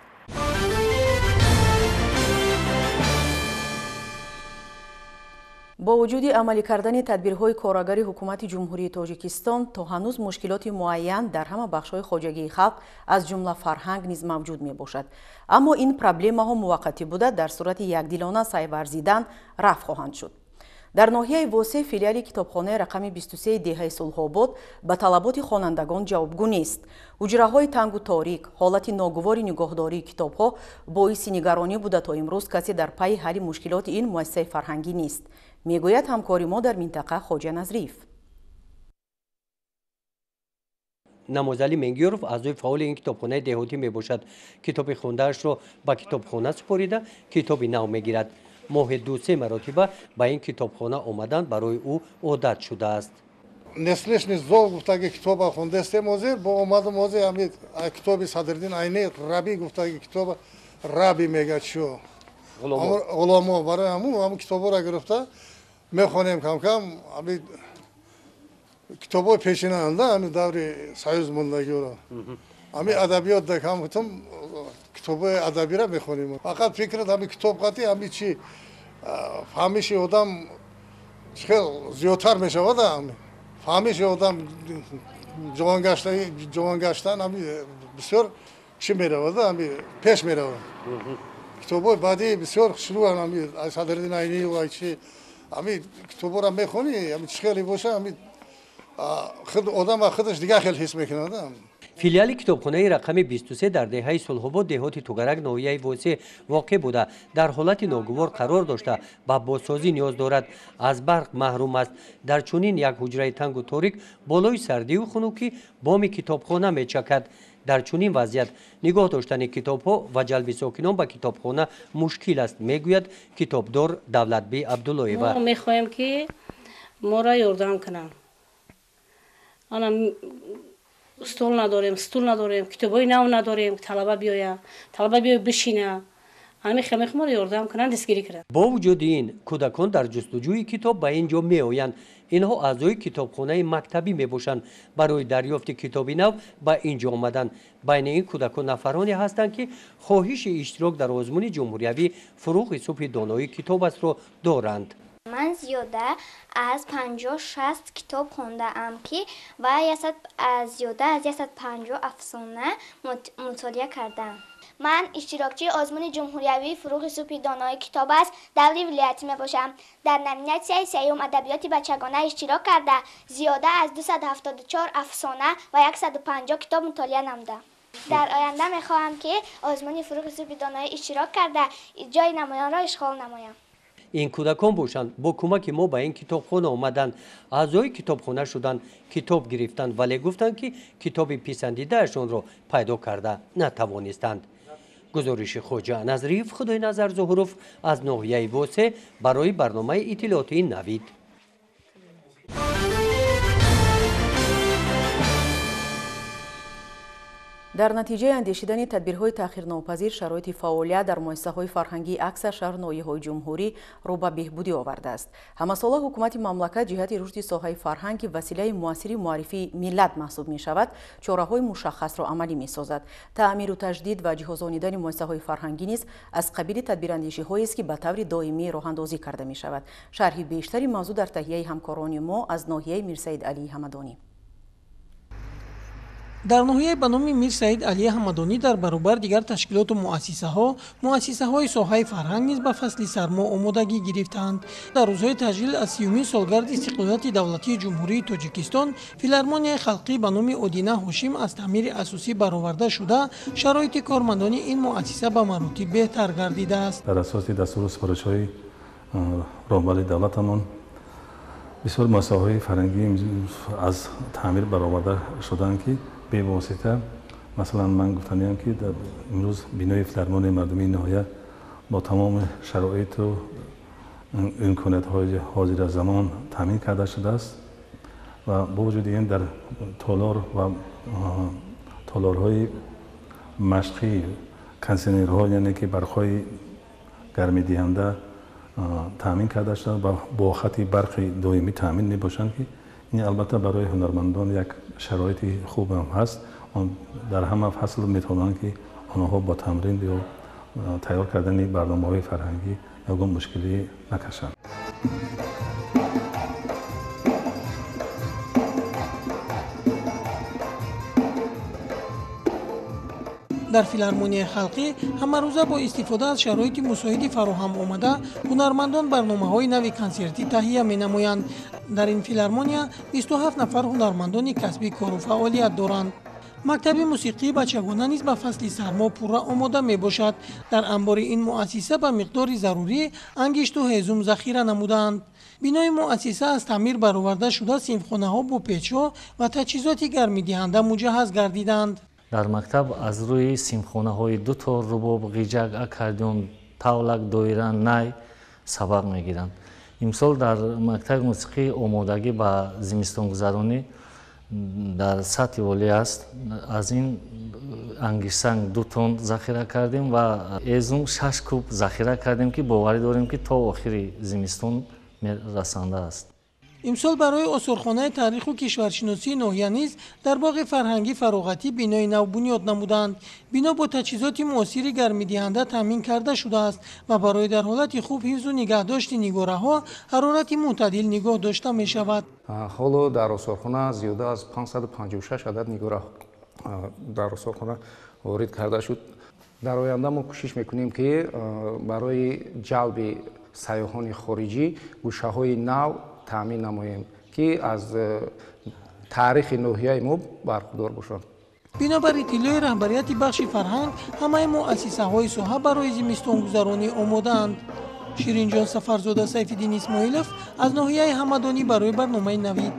Бо вуҷуди амалӣ кардани тадбирҳои корагари ҳукумати Ҷумҳурии Тоҷикистон, то ҳанӯз мушкилоти муайян дар ҳама бахшҳои хоҷагии халқ, аз ҷумла фарҳанг низ мавҷуд мебошад. Аммо ин проблемаҳо муваққатӣ буда, дар сурати якдилона саъй варзидан рафъ хоҳанд шуд. Дар ноҳияи Восеъ филиали китобхонаи рақами 23 деҳаи Сулҳобод ба талаботи хонандагон ҷавобгӯ нест. Ҳуҷраҳои тангу торик, ҳолати ногувори нигоҳдории китобҳо боиси нигаронӣ буда, то имрӯз касе дар пайи ҳалли мушкилоти ин муассисаи фарҳангӣ нест, мегӯяд ҳамкори мо дар минтақа Хоҷа Назриев. Намозалӣ Менгиёров аъзои фаъоли ин китобхонаи деҳотӣ мебошад. Китоби хондаашро ба китобхона супорида, китоби нав мегирад. Моҳи 2-3 маротиба ба ин китобхона омадан барои ӯ одат шудааст. Неслишни зол гуфтаги китоба хондестем ҳозир, бо омадам ҳозир ҳами китоби Садриддин Айнӣ Раби гуфтаги китоба Раби мегӯяд чиё ғуломо, барои ҳамун китобҳоро гирифта мехонем кам-кам. Ҳами китобҳои пешинаанда, ҳами даври союз мондагиро, ҳами адабиёт да кам гуфтам китобҳои адабиро мехонем. Фақат фикрат ҳами китоб қатӣ ҳами чи фаҳмиши одам хел зиёдтар мешавад, ҳами фаҳмиши одам Ҷавон гаштан ами бисёр чӣ меравад, ами пеш меравад. Китобҳои бадии бисёр хушрӯянд, ами Садриддин Айнӣ ва чи ами китобҳоро мехонӣ, ами чӣ хеле боша, ами одам худаш дигар хел ҳис мекунад. Филиали китобхонаи рақами 23 дар деҳаи Сулҳобод, деҳоти Тугарак, ноҳияи Восеъ воқеъ буда, дар ҳолати ногувор қарор дошта, ба бозсозӣ ниёз дорад. Аз барқ маҳрум аст. Дар чунин як ҳуҷраи тангу торик болои сардию хунукӣ боми китобхона мечакад. Дар чунин вазъият нигоҳ доштани китобҳо ва ҷалби сокинон ба китобхона мушкил аст, мегӯяд китобдор Давлатбӣ Абдуллоева. Мо мехоҳем, ки моро ёрдам кунанд. Ана стол надорем, стул надорем, китобҳои нав надорем, талаба биёя, талаба биёя бишина. Ҳамин хел моро ёрдам кунанд, дастгирӣ кунанд. Бо вуҷуди ин, кӯдакон дар ҷустуҷӯи китоб ба ин ҷо меоянд. Инҳо аъзои китобхонаи мактабӣ мебошанд. Барои дарёфти китоби нав ба ин ҷо омаданд. Байни ин кӯдакон нафароне ҳастанд, ки хоҳиши иштирок дар озмуни ҷумҳуриявӣ «Фурӯғи субҳи донои китоб астро доранд. Ман зиёда аз 50-60 китоб хондаам, ки ва зиёда аз 150 афсона мутолиа кардам. Ман иштирокчии озмуни ҷумҳуриявии «Фурӯғи субҳи донои китоб аст» даври вилоятӣ мебошам. Дар номинатсияи сеюм адабиёти бачагона иштирок карда, зиёда аз 274 афсона ва 150 китоб мутолиа намудам. Дар оянда мехоҳам, ки озмуни «Фурӯғи субҳи доноӣ» иштирок карда, ҷои намоёнро ишғол намоям. Ин кӯдакон бошанд, бо кӯмаки мо ба ин китобхона омаданд, аъзои китобхона шуданд, китоб гирифтанд, вале гуфтанд, ки китоби писандидаашонро пайдо карда натавонистанд. Гузориши Хоҷа Назриев, Худойназар Зуҳуров аз ноҳияи Восеъ барои барномаи иттилоотии Навид. Дар натиҷаи андешидани тадбирҳои таъхирнопазир, шароити фаъолият дар муассисаҳои фарҳангии аксар шаҳру ноҳияҳои ҷумҳурӣ рӯ ба беҳбудӣ овардааст. Ҳамасола ҳукумати мамлакат ҷиҳати рушди соҳаи фарҳанг, ки василаи муассири муаррифии миллат маҳсуб мешавад, чораҳои мушаххасро амалӣ месозад. Таъмиру таҷдид ва ҷиҳозонидани муассисаҳои фарҳангӣ низ аз қабили тадбирандешиҳоест, ки ба таври доимӣ роҳандозӣ карда мешавад. Шарҳи бештари мавзӯъ дар таҳияи ҳамкорони мо аз ноҳияи Мирсаид Алии Ҳамадонӣ. Дар ноҳияи ба номи Мирсаид Алии Ҳамадонӣ дар баробар дигар ташкилоту муассисаҳо, муассисаҳои соҳаи фарҳанг низ ба фасли сармо омодагӣ гирифтаанд. Дар рӯзҳои таҷлил аз 30-умин солгарди истиқлолияти давлатии Ҷумҳурии Тоҷикистон, филармонияи халқӣ ба номи Одина Ҳошим аз таъмири асосӣ бароварда шуда, шароити кормандони ин муассиса ба маротиб беҳтар гардидааст. Дар асоси дастуру супоришҳои роҳбари давлатамон бисёр муассисаҳои фарҳангӣ аз таъмир бароварда шуданд, ки бевосита, масалан, ман гуфтаниям, ки имрӯз бинои филармонияи мардумии ноҳия бо тамоми шароиту имкониятҳои ҳозира замон таъмин карда шудааст ва бо вуҷуди ин дар толор ва толорҳои машқӣ кондитсионерҳо, яъне ки барқҳои гармидиҳанда таъмин карда шуда ва бо хати барқи доимӣ таъмин мебошанд, ки ин албатта барои ҳунармандон як шароити хубам ҳаст. Дар ҳама фасл метавонанд, ки онҳо бо тамрин ё тайёр кардани барномаҳои фарҳангӣ ягон мушкилӣ накашанд. Дар филармонияи халқӣ ҳамарӯза бо истифода аз шароити мусоиди фароҳам омада, ҳунармандон барномаҳои нави консертӣ таҳия менамоянд. Дар ин филармония 27 нафар ҳунармандони касбӣ кору фаъолият доранд. Мактаби мусиқии бачагона низ ба фасли сармо пурра омода мебошад. Дар анбори ин муассиса ба миқдори зарурӣ ангишту ҳезум захира намудаанд. Бинои муассиса аз таъмир бароварда шуда, синфхонаҳо бо печҳо ва таҷҳизоти гармидиҳанда муҷаҳҳаз гардиданд. Дар мактаб аз рӯи синфхонаҳои дутор, рубоб, ғиҷак, аккордеон, тавлак, доира, най сабақ мегиранд. Имсол дар мактаби мусиқӣ омодагӣ ба зимистонгузаронӣ дар сатҳи олӣ аст. Аз ин ангиштсанг 2 тонн захира кардем ва ҳезум 6 куб захира кардем, ки боварӣ дорем, ки то охири зимистон мерасанда аст. Имсол барои осорхонаи таъриху кишваршиносии ноҳия низ дар боғи фарҳангӣ фароғатӣ бинои нав бунёд намуданд. Бино бо таҷҳизоти муосири гармидиҳанда таъмин карда шудааст ва барои дар ҳолати хуб ҳифзу нигаҳдошти нигораҳо ҳарорати мӯътадил нигоҳ дошта мешавад. Ҳоло дар осорхона зиёда аз 556 адад нигора дар осорхона ворид карда шуд. Дар оянда мо кӯшиш мекунем, ки барои ҷалби сайёҳони хориҷӣ гӯшаҳои нав таъмин намоем, ки аз таърихи ноҳияи мо бархурдор бошанд. Бинобар иттилои раҳбарияти бахши фарҳанг, ҳамаи муассисаҳои соҳа барои зимистонгузаронӣ омодаанд. Ширинҷон Сафарзода, Сайфиддин Исмоилов аз ноҳияи Ҳамадонӣ барои барномаи Навид.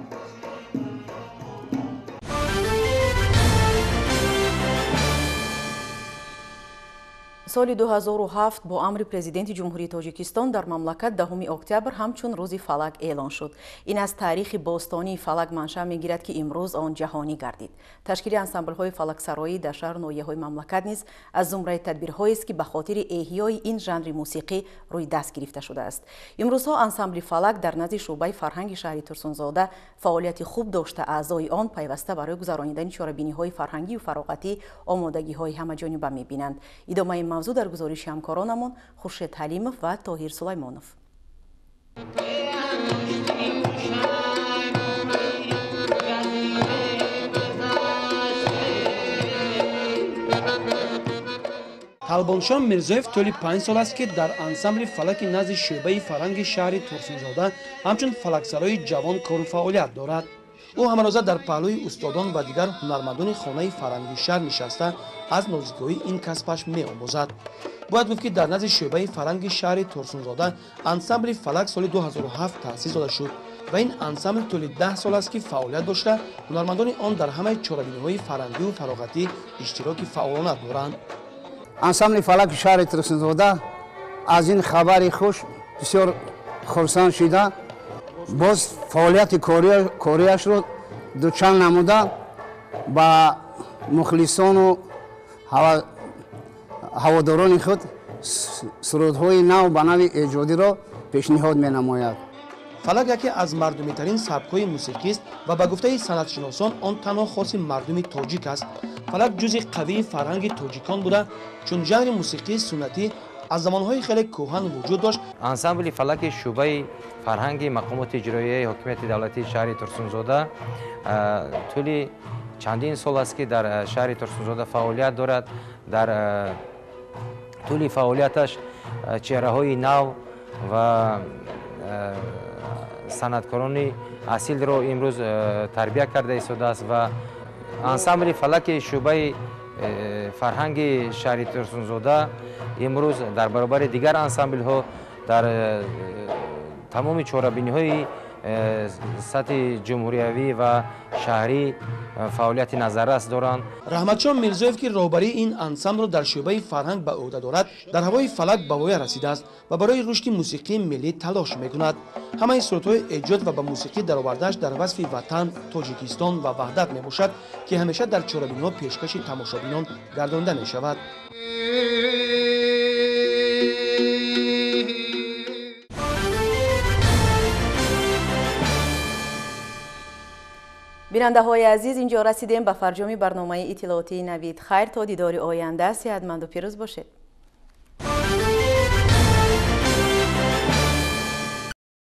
Соли 2007 бо амри президенти Ҷумҳурии Тоҷикистон дар мамлакат 10 октябр ҳамчун рӯзи фалак эълон шуд. Ин аз таърихи бостонии фалак маншаъ мегирад, ки имрӯз он ҷаҳонӣ гардид. Ташкили ансамблҳои фалаксароӣ дар шаҳру ноҳияҳои мамлакат низ аз зумраи тадбирҳоест, ки ба хотири эҳёи ин жанри мусиқӣ рӯи даст гирифта шудааст. Имрӯзҳо ансамбли фалак дар назди шӯъбаи фарҳанги шаҳри Турсунзода фаъолияти хуб дошта, аъзои он пайваста барои гузаронидани чорабиниҳои фарҳангию фароғатӣ омодагиҳои ҳамаҷониба мебинанд. Идомаи мавзӯъ дар гузориши ҳамкоронамон Хуршед Ҳалимов ва Тоҳир Сулаймонов. Талбоншон Мирзоев тӯли 5 сол аст, ки дар ансамбли фалаки назди шӯъбаи фарҳанги шаҳри Турсунзода ҳамчун фалаксарои ҷавон кору фаъолият дорад. Ӯ ҳамарӯза дар паҳлӯи устодон ва дигар ҳунармандони хонаи фарҳанги шаҳр нишаста аз нозикиҳои ин касбаш меомӯзад. Бояд гуфт, ки дар назди шӯъбаи фарҳанги шаҳри Турсунзода ансамбли фалак соли 2007 таъсис дода шуд ва ин ансамбл тӯли 10 сол аст, ки фаъолият дошта, ҳунармандони он дар ҳамаи чорабиниҳои фарҳангию фароғатӣ иштироки фаъолона доранд. Ансамбли фалаки шаҳри Турсунзода аз ин хабари хуш бисёр хурсанд шида, боз фаъолияти кориашро дучанд намуда, ба мухлисону ҳаводорони худ сурудҳои нав ба нави эҷодиро пешниҳод менамояд. Фалак яке аз мардумитарин сабкҳои мусиқист ва ба гуфтаи санъатшиносон он танҳо хоси мардуми тоҷик аст. Фалак ҷузъи қавии фарҳанги тоҷикон буда, чун жанри мусиқии суннатӣ аз замонҳои хеле кӯҳан вуҷуд дошт. Ансамбли фалаки шӯъбаи фарҳанги мақомоти иҷроияи ҳокимияти давлатии шаҳри Турсунзода тӯли чандин сол аст, ки дар шаҳри Турсунзода фаъолият дорад. Дар тӯли фаъолияташ чеҳраҳои нав ва санъаткорони асилро имрӯз тарбия карда истодааст ва ансамбли фалаки шӯъбаи фарҳанги шаҳри Турсунзода имрӯз дар баробари дигар ансамблҳо дар тамоми чорабиниҳои сатҳи ҷумҳуриявӣ ва шаҳрӣ фаъолияти назаррас доранд. Раҳматшон Мирзоев, ки роҳбарии ин ансамблро дар шӯъбаи фарҳанг ба ӯҳда дорад, дар ҳавои фалак ба воя расидааст ва барои рушди мусиқии миллӣ талош мекунад. Ҳамаи сурудҳои эҷод ва ба мусиқӣ даровардааш дар васфи ватан, Тоҷикистон ва ваҳдат мебошад, ки ҳамеша дар чорабиниҳо пешкаши тамошобинон гардонда мешавад. Бинандаҳои азиз, инҷо расидем ба фарҷоми барномаи иттилоотии Навид. Хайр, то дидори оянда сеҳатманду пирӯз бошед.